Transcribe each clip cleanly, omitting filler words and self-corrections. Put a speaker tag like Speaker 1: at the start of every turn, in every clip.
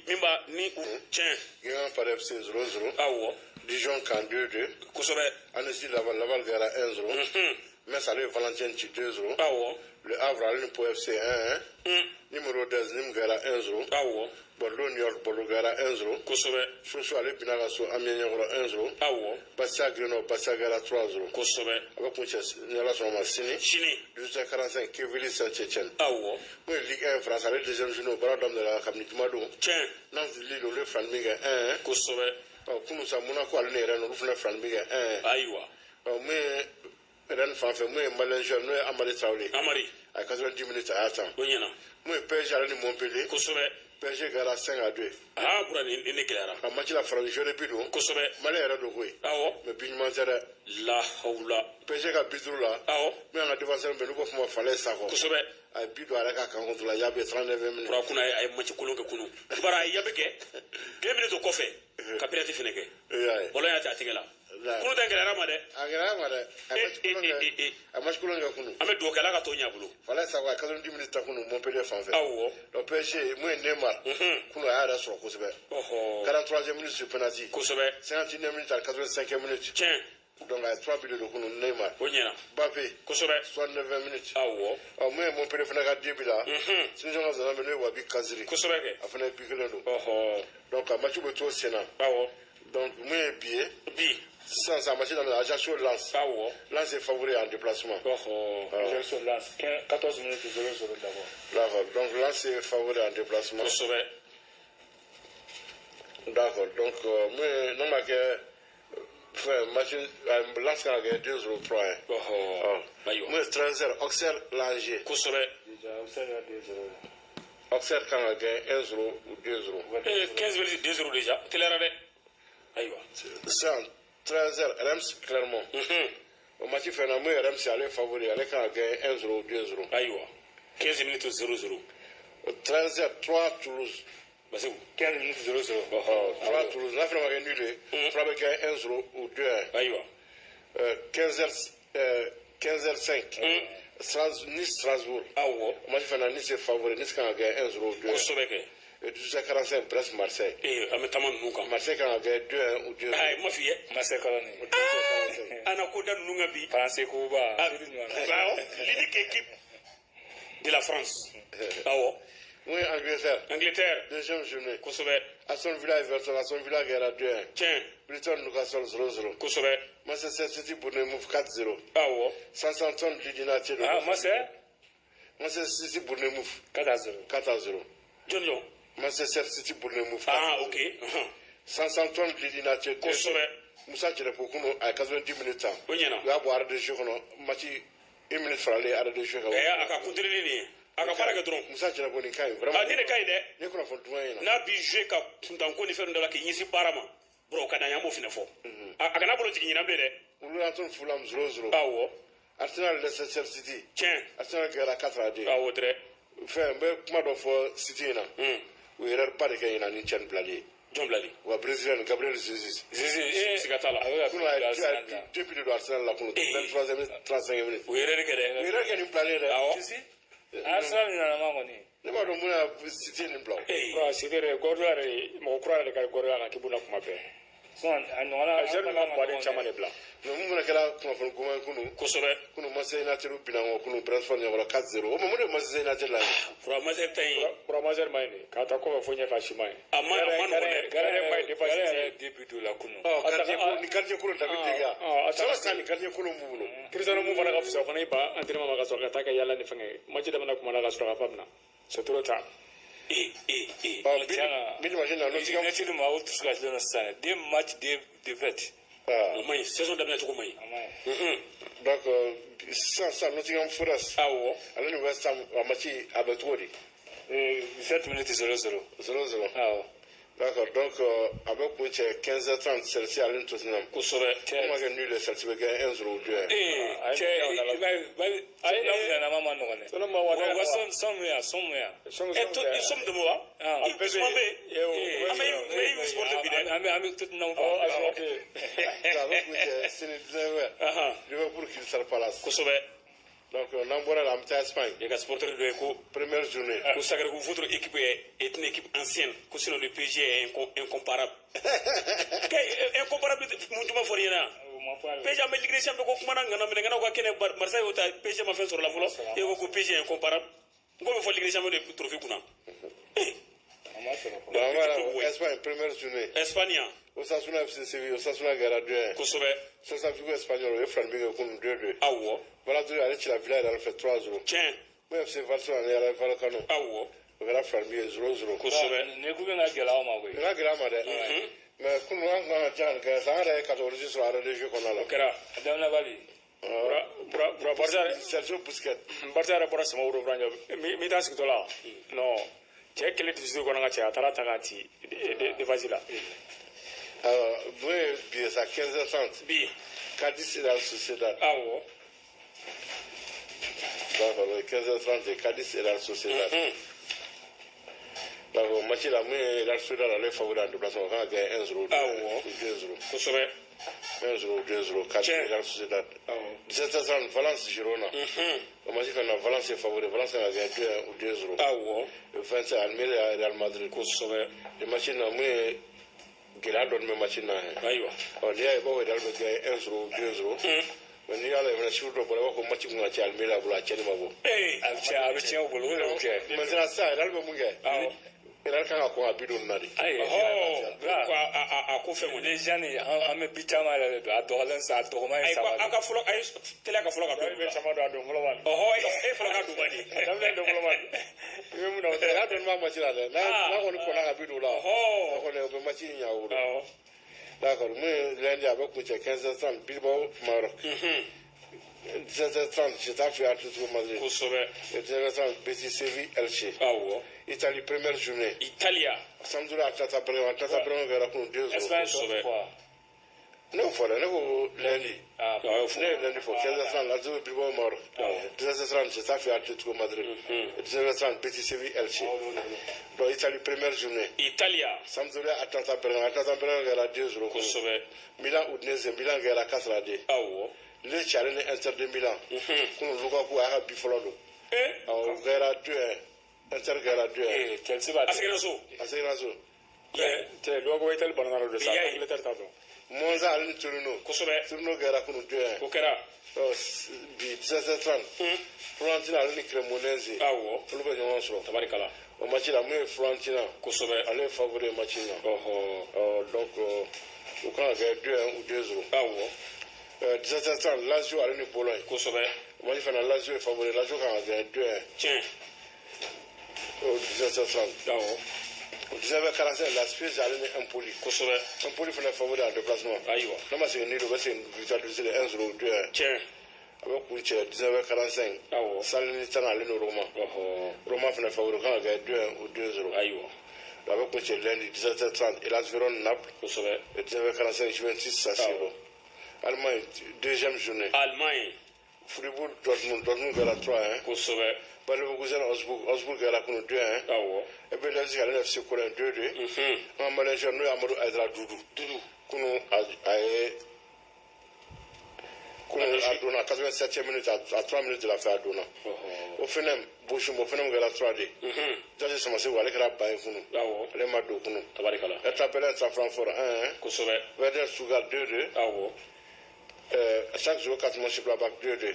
Speaker 1: Min b'a ni u tiɲɛ.
Speaker 2: Guingamp Paris FC 0-0. Dijon Caen 2-2. Annecy Laval, Laval gagna 1-0. Metz ale ye Valenciennes ci 2-0. Le Havre ale ni Pau FC 1-1. Numéro 10 Nîmes gagna 1-0. Bordeaux Niort, Bordeaux gagna 1-0. Sochaux ale binna ka so Amiens ɲɛkɔrɔ 1-0. Bastia Grenoble, Bastia gagna 3-0. A bɛ kuncɛ ni Ala sɔnna ma sini.
Speaker 1: Sini.
Speaker 2: 18h45, Quevilly Saint-Étienne. Mun ye Ligue 1 France, ale deuxième journée, o baara daminɛra kabini jumadon. Nantes Lille, olu ye fila ni min kɛ 1-1. Ɔ, kunun sa, Monaco ale ni Rennes, olu fana fila ni min kɛ 1-1. Ɔ, mun ye Rennes fan fɛ, mun ye Malien joueur n'o ye Amari Traoré.
Speaker 1: Amari.
Speaker 2: A ye 90 minutes, a y'a tan.
Speaker 1: O ɲɛna.
Speaker 2: Mun ye PSG ale ni Montpellier. PSG gagna 5-2.
Speaker 1: Aa, Bura, nin gɛlɛyara.
Speaker 2: A match la, farafin joueur bi don. Malien yɛrɛ don koyi. Mais bi ɲuman tɛ dɛ.
Speaker 1: La hawla.
Speaker 2: PSG ka bi duuru la. Min y'an ka défenseur bɛ, n'u b'a fɔ o ma Falaye Sacko. A ye bi don a yɛrɛ ka camp contre la Yabe 39 minutes.
Speaker 1: Bura, kunna a ye match kolon kɛ kunu. Bara a ye Yabe kɛ. 2 minutes o kɔfɛ ka penalty fɛnɛ kɛ.
Speaker 2: I y'a ye.
Speaker 1: Ballon y'a ci a tɛgɛ la. Kunu ta gɛlɛyara ma dɛ.
Speaker 2: A gɛlɛyara ma dɛ. A ye match kolon kɛ. A match kolon kɛ kunu.
Speaker 1: An bɛ dugawu kɛ, Ala ka to ɲɛ a bolo.
Speaker 2: Falaye Sacko a ye 90 minutes ta kunu Montpellier fan fɛ. Donc PSG, mun ye Neymar. Kunu a y'a yɛrɛ sɔrɔ kosɛbɛ. 43e minute sur penalty. 51e minute à 85e minute. Donc a ye 3 buts de don kunu, Neymar.
Speaker 1: O ɲɛna.
Speaker 2: Mbappé 69e minute. Ɔ, mun ye Montpellier fana ka deux buts la. Sinisɔn ka zana bɛ, n'o ye Wahbi Khazri.
Speaker 1: Kosɛbɛ kɛ.
Speaker 2: A fana ye but kelen don. Donc a match bɛ to sen na. Donc mun ye bi ye?
Speaker 1: Bi.
Speaker 2: Sisan sisan match daminɛ, Ajaccio Lens. Lens est favori en déplacement.
Speaker 3: Ajaccio Lens, 14 minutes 0-0 d'abord.
Speaker 2: D'accord. Donc Lens est favori en déplacement. D'accord. Donc mun ye n'o ma kɛ fɛn match, Lens kan ka kɛ 2-0, 3-1.
Speaker 1: Ayiwa.
Speaker 2: Mun ye 13h, Auxerre l'Angers.
Speaker 3: Déjà Auxerre a 2-0.
Speaker 2: Auxerre kan ka kɛ 1-0 ou 2-0.
Speaker 1: 15 minutes 2-0 déjà. Teliyara dɛ. Ayiwa.
Speaker 2: Sisan 13h, Reims Clermont. O match fɛnɛ na, mun ye Reims, ale favori, ale kan ka kɛ 1-0 ou 2-0.
Speaker 1: Ayiwa. 15 minutes 0-0.
Speaker 2: 13h, 3 Toulouse.
Speaker 1: Basiru.
Speaker 3: 15 minutes 0-0.
Speaker 2: 3 Toulouse. N'a fana ma kɛ nul ye, 3 bɛ kɛ 1-0 ou 2-1.
Speaker 1: Ayiwa.
Speaker 2: 15h, 15h05. Nice Strasbourg. O match fana, Nice est favori. Nice kan ka kɛ 1-0 ou 2-1.
Speaker 1: Kosɛbɛ kɛ.
Speaker 2: Et 18h45, Brest Marseille.
Speaker 1: Ee, an bɛ taama ninnu kan.
Speaker 2: Marseille kan ka kɛ 2-1 ou 2-0.
Speaker 1: Ayi, ma f'i ye.
Speaker 3: Marseille kɔrɔ nin.
Speaker 1: An na ko da ninnu kan bi.
Speaker 3: Français ko ba.
Speaker 1: Ah, awɔ, l'unique équipe de la France. Awɔ.
Speaker 2: Oui, Angleterre.
Speaker 1: Angleterre.
Speaker 2: Deuxième journée. Aston Villa Everton, Aston Villa gagna 2-1. Brighton Newcastle 0-0. Manchester City Bournemouth 4-0. Southampton Leeds United.
Speaker 3: Ah, Marseille.
Speaker 2: Manchester City Bournemouth
Speaker 3: 4-0.
Speaker 2: 4-0.
Speaker 1: Jɔn jɔn?
Speaker 2: Manchester City Bournemouth.
Speaker 1: Ah, ok.
Speaker 2: Southampton Leeds United. Moussa Djenepo kunu a ye 90 minutes ta.
Speaker 1: O ɲɛna.
Speaker 2: U y'a bɔ arrêt de jeu kɔnɔ, match une minute faralen arrêt de jeu kan.
Speaker 1: Ɛɛ, a ka kuntigi nin ye. A ka baara kɛ dɔrɔn.
Speaker 2: Moussa Djenepo nin ka ɲi vraiment.
Speaker 1: Ah, nin de ka ɲi dɛ.
Speaker 2: Ni ye kunnafoni duman ye na.
Speaker 1: N'a bi jouer ka kuntanko ni fɛn dɔ la k'i ɲɛsin baara ma. Bro, o ka d'an ye, an b'o fɛnɛ fɔ. A kana bolo jigin ɲinan bilen dɛ.
Speaker 2: Wolverhampton Fulham 0-0. Arsenal Leicester City. Arsenal gagna 4-2.
Speaker 1: Awɔ dɛ.
Speaker 2: Fɛn n bɛ kuma dɔ fɔ City in na. U ye erreur ba de kɛ ɲinan ni cɛ nin bilali ye.
Speaker 1: Jɔn bilali?
Speaker 2: Wa Brésilien Gabriel Jesus.
Speaker 3: Jesus, eh.
Speaker 1: Siga t'a la.
Speaker 3: A bɛ ka
Speaker 2: Kunun a ye
Speaker 3: Arsenal la.
Speaker 2: deux buts de don Arsenal la kunun. 23e minute, 35e minute.
Speaker 1: U ye erreur kɛ
Speaker 2: U
Speaker 1: dɛ.
Speaker 2: ye erreur kɛ nin bilalen ye dɛ.
Speaker 3: Si si. Arsenal nana ma kɔni.
Speaker 2: Ne b'a dɔn mun y'a City nin bila o.
Speaker 4: Kura City yɛrɛ, Guardiola yɛrɛ, mɔgɔ kura yɛrɛ de ka di Guardiola ka équipe la kuma bɛɛ.
Speaker 3: Sinon a ɲɔgɔnna.
Speaker 4: A jeune ma baden caman de bila.
Speaker 2: Mais mun fana kɛra kunnafoni goman ye kunun. Kunun Manchester United binna kɔ kunun Brentford ɲɛkɔrɔ 4-0. O ma mun de ye Manchester United la ye?
Speaker 1: Kura Manchester ta in.
Speaker 4: Kura Manchester ma ɲi de. K'a ta kɔfɛ fo ɲɛfɛ, a si ma ɲi.
Speaker 1: A ma nɔgɔn dɛ.
Speaker 4: Gardien ma ɲi, défense
Speaker 3: Gardien
Speaker 4: tɛ
Speaker 3: yɛrɛ
Speaker 4: yen.
Speaker 3: ye deux buts don la kunun.
Speaker 2: Ɔ, gardien kolon ni gardien kolon David De Gea.
Speaker 4: Ah, ah,
Speaker 2: Sɔrɔ sisan ni gardien kolon b'u bolo.
Speaker 4: Cristiano mun fana ka fisa, o fana y'i ban entraînement ma ka sɔrɔ ka taa kɛ yala ni fɛngɛ ye. Match daminɛ kuma la ka sɔrɔ ka fa minɛ. C'est trop tard.
Speaker 1: Ee ee ee.
Speaker 2: Ɔ, bi
Speaker 3: Tiɲɛ na.
Speaker 2: bi dimanche na Nottingham.
Speaker 3: United ma o dusu kasilen don sisan dɛ. Deux matchs, deux défaites.
Speaker 2: Ah.
Speaker 1: O ma ɲi, saison daminɛ cogo ma ɲi.
Speaker 3: A ma ɲi.
Speaker 2: Donc sisan sisan Nottingham Forest. Ale ni West Ham a match a bɛ cogo di?
Speaker 3: 7 minutes 0-0.
Speaker 2: 0-0.
Speaker 3: Awɔ.
Speaker 2: D'accord, donc a bɛ kun cɛ 15h30, Chelsea ale ni Tottenham. Ko ma kɛ nul ye, Chelsea bɛ kɛ 1-0 ou 2-1.
Speaker 3: Ee, cɛ, i b'a ye Tottenham ɲanama ma nɔgɔn dɛ.
Speaker 4: Tottenham ma wa
Speaker 3: Wa sɔn mun yan, sɔn mun yan.
Speaker 1: Ɛ, to sɔm de wa?
Speaker 3: Ah.
Speaker 1: I Usman bɛ yen. An bɛ supporter bi dɛ.
Speaker 3: An bɛ Tottenham
Speaker 4: Awɔ,
Speaker 3: fɔ.
Speaker 4: a supporter.
Speaker 2: A bɛ kun cɛ sini 19h. Liverpool Crystal Palace. Donc n'an bɔra la, an bɛ taa Espagne.
Speaker 1: I ka supporter dɔ ye ko
Speaker 2: première journée.
Speaker 1: Ko Sagare ko votre équipe est une équipe ancienne, ko sinon le PSG est incomparable. Incomparable mun juma fɔr'i ɲɛna? PSG an bɛ Ligue des Champions ko kuma na ŋana minɛ ŋanaw ka kɛnɛ, Marseille y'o ta, PSG ma fɛn sɔrɔ la fɔlɔ. E ko ko PSG est incomparable. N ko bɛ fɔ Ligue des Champions de trophée kunna.
Speaker 2: Donc voilà, Espagne première journée.
Speaker 1: Espagne.
Speaker 2: Osasuna FC Séville, Osasuna gagné 2-1.
Speaker 1: Kosɛbɛ.
Speaker 2: Celta Vigo Espanyol, o ye fila ni bi kɛ kunun 2-2.
Speaker 1: Awɔ.
Speaker 2: Valladolid ale cira Villarreal fɛ 3-0.
Speaker 1: Tiɲɛ.
Speaker 2: Mun FC Barcelone ale Rayo Vallecano.
Speaker 1: Awɔ.
Speaker 2: O kɛra fila ni bi ye 0-0.
Speaker 1: Kosɛbɛ.
Speaker 3: Nin coupe in ka gɛlɛn aw ma koyi.
Speaker 2: Nin ka gɛlɛn an ma dɛ. Mais kunun an kun kan ka diya nin kɛ sa, an yɛrɛ ye 14 sɔrɔ arrêt de jeu kɔnɔna la.
Speaker 1: O kɛra.
Speaker 3: A daminɛ bali.
Speaker 4: Bura Barca
Speaker 2: Sergio Busquets.
Speaker 4: Barca yɛrɛ bɔra sama wolonwula ɲɛ mi taa sigitɔ la. Non, cɛ kelen dusu kɔnɔ ka cɛ a taara ta k'a ci défense la.
Speaker 2: Alors, mun ye bi ye sa, 15h30.
Speaker 1: Bi.
Speaker 2: Cadiz Real Sociedad.
Speaker 1: Awɔ.
Speaker 2: D'accord, 15h30 Cadiz Real Sociedad. D'accord, match la mun ye Real Sociedad ale favori en déplacement, o kan ka gagner 1-0.
Speaker 1: Awɔ.
Speaker 2: 2-0.
Speaker 1: Kosɛbɛ.
Speaker 2: 1-0 2-0 Cadiz Real Sociedad.
Speaker 1: Awɔ.
Speaker 2: 17h30 Valence Girona. O match fana Valence est favori, Valence kan ka gagner 2-1 ou 2-0.
Speaker 1: Awɔ.
Speaker 2: 20 Almeria Real Madrid.
Speaker 1: Kosɛbɛ.
Speaker 2: Le match na mun ye gɛlɛya dɔɔni bɛ match in na.
Speaker 1: Ayiwa.
Speaker 2: Ɔ n'i y'a ye i b'a fɔ Real bɛ gagner 1-0 ou 2-0. Mais n'i y'a lajɛ fana chiffre dɔ bɔra, i b'a fɔ ko match kun ka ca Almeria bolo, a cɛnni ma bɔ.
Speaker 1: Ee.
Speaker 3: A bɛ tiɲɛ u bolo, o de bɛ kɛ.
Speaker 2: Maintenant sisan Real bɛ mun kɛ?
Speaker 1: Awɔ.
Speaker 2: Real kan ka kɔn ka bi don nin na de.
Speaker 3: Ayi.
Speaker 1: Ɔhɔ. Ko a ko fɛn kɔni.
Speaker 3: Les jeunes, an bɛ bi caman yɛrɛ de don, a dɔgɔlen sa, a dɔgɔman ye
Speaker 1: Ayi ko
Speaker 3: saba de.
Speaker 1: aw ka fɔlɔ, a ye teliya ka fɔlɔ ka
Speaker 4: I bɛ
Speaker 1: don.
Speaker 4: caman don a don fɔlɔ ma.
Speaker 1: Ɔhɔ, e fɔlɔ ka don ba de.
Speaker 4: A daminɛ don fɔlɔ ma. I bɛ mun na o tɛ.
Speaker 2: Real dɔɔni b'a match la dɛ. N'a kɔni kɔnna ka bi don o la.
Speaker 1: Ɔhɔ.
Speaker 2: O kɔni o bɛ match in ɲɛ o bolo.
Speaker 1: Awɔ.
Speaker 2: D'accord, mun ye lundi a bɛ kuncɛ 15h30 Bilbao Maroc. 17h30 Getafe Atlético Madrid.
Speaker 1: Kosɛbɛ.
Speaker 2: Et 19h30 Betis Séville Elche.
Speaker 1: Awɔ.
Speaker 2: Italie première journée.
Speaker 1: Italia.
Speaker 2: Samedi Atalanta Bergame, Atalanta Bergame kɛra kunun 2-0.
Speaker 3: Espagne
Speaker 1: Kosɛbɛ.
Speaker 3: tɔ fɔ.
Speaker 2: Ne y'o fɔ dɛ, ne ko lundi.
Speaker 3: Ah,
Speaker 1: A y'o fɔ.
Speaker 2: Ne ye lundi fɔ 15h30 Lazio Bilbao Maroc. 17h30 Getafe Atlético Madrid. Et 19h30 Betis Séville Elche. Donc Italie première journée.
Speaker 1: Italia.
Speaker 2: Samedi Atalanta Bergame, Atalanta Bergame kɛra 2-0 kunun.
Speaker 1: Kosɛbɛ.
Speaker 2: Milan Udinese, Milan kɛra 4-2.
Speaker 1: Awɔ.
Speaker 2: Lecce ale ni Inter de Milan. Kunun Lukaku a y'a ka bi fɔlɔ don.
Speaker 1: Ee.
Speaker 2: Awɔ, o kɛra 2-1. Inter kɛra 2-1.
Speaker 3: Ee, Chelsea b'a
Speaker 1: A seginna so.
Speaker 2: A seginna so.
Speaker 4: Cɛ Lukaku Italie banana don sa.
Speaker 1: Y'a ye.
Speaker 4: Angleterre t'a dɔn.
Speaker 2: Monza ale ni Torino.
Speaker 1: Kosɛbɛ.
Speaker 2: Torino kɛra kunun 2-1.
Speaker 1: O kɛra.
Speaker 2: Ɔ bi 17h30 Fiorentina ale ni Cremonese.
Speaker 1: Awɔ.
Speaker 2: Olu bɛ ɲɔgɔn sɔrɔ.
Speaker 1: Tabarikala.
Speaker 2: O match la mun ye Fiorentina.
Speaker 1: Kosɛbɛ.
Speaker 2: Ale ye favori match in na.
Speaker 1: Ɔhɔ.
Speaker 2: Ɔ donc o kan ka kɛ 2-1 ou 2-0.
Speaker 1: Awɔ.
Speaker 2: 17h30 Lazio ale ni Bologne.
Speaker 1: Kosɛbɛ.
Speaker 2: O match fana Lazio ye favori, Lazio kan ka gagner 2-1.
Speaker 1: Tiɲɛ.
Speaker 2: O 17h30.
Speaker 1: Awɔ.
Speaker 2: 19h45 La Spezia ale ni Empoli.
Speaker 1: Kosɛbɛ.
Speaker 2: Empoli fana favori en déplacement.
Speaker 1: Ayiwa.
Speaker 2: N'a ma segin ni don, u bɛ segin victoire difficile 1-0 ou 2-1.
Speaker 1: Tiɲɛ.
Speaker 2: A bɛ kuncɛ 19h45.
Speaker 1: Awɔ.
Speaker 2: Salernitana ale ni Roma.
Speaker 1: Ɔhɔ.
Speaker 2: Roma fana favori, o kan ka gagner 2-1 ou 2-0.
Speaker 1: Ayiwa.
Speaker 2: A bɛ kuncɛ lundi 17h30 Hellas Verona Naples.
Speaker 1: Kosɛbɛ.
Speaker 2: Et 19h45 Juventus Sassuolo. Allemagne deuxième journée.
Speaker 1: Allemagne.
Speaker 2: Fribourg Dortmund, Dortmund kɛra 3-1.
Speaker 1: Kosɛbɛ.
Speaker 2: Bayer Leverkusen Augsburg, Augsburg kɛra kunun 2-1.
Speaker 1: Awɔ.
Speaker 2: Et puis Leipzig ale ni FC Cologne 2-2. An ka malien joueur n'o ye Amadou Haidara Doudou.
Speaker 1: Dudu.
Speaker 2: Kunun a ye kunun a donna 87e minute, à 3 minutes de la fin a donna.
Speaker 1: Ɔhɔ.
Speaker 2: O fɛnɛ Bochum o fɛnɛ kɛra 3-2. Jasi Samaseko ale kɛra ban ye kunun.
Speaker 1: Awɔ.
Speaker 2: Ale ma don kunun.
Speaker 1: Tabarikala.
Speaker 2: Hertha Berlin Eintracht Francfort 1-1.
Speaker 1: Kosɛbɛ.
Speaker 2: Werder Stuttgart 2-2.
Speaker 1: Awɔ.
Speaker 2: Chaque jour 4 Mönchengladbach 2-2.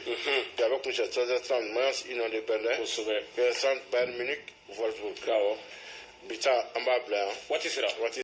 Speaker 2: Et avec kuncɛ 13h30 Mayence Union de Berlin.
Speaker 1: Kosɛbɛ.
Speaker 2: 15h30 Bayern Munich Wolfsburg.
Speaker 1: Awɔ.
Speaker 2: Bi ta an b'a bila yan.
Speaker 1: Waati sera.
Speaker 2: Waati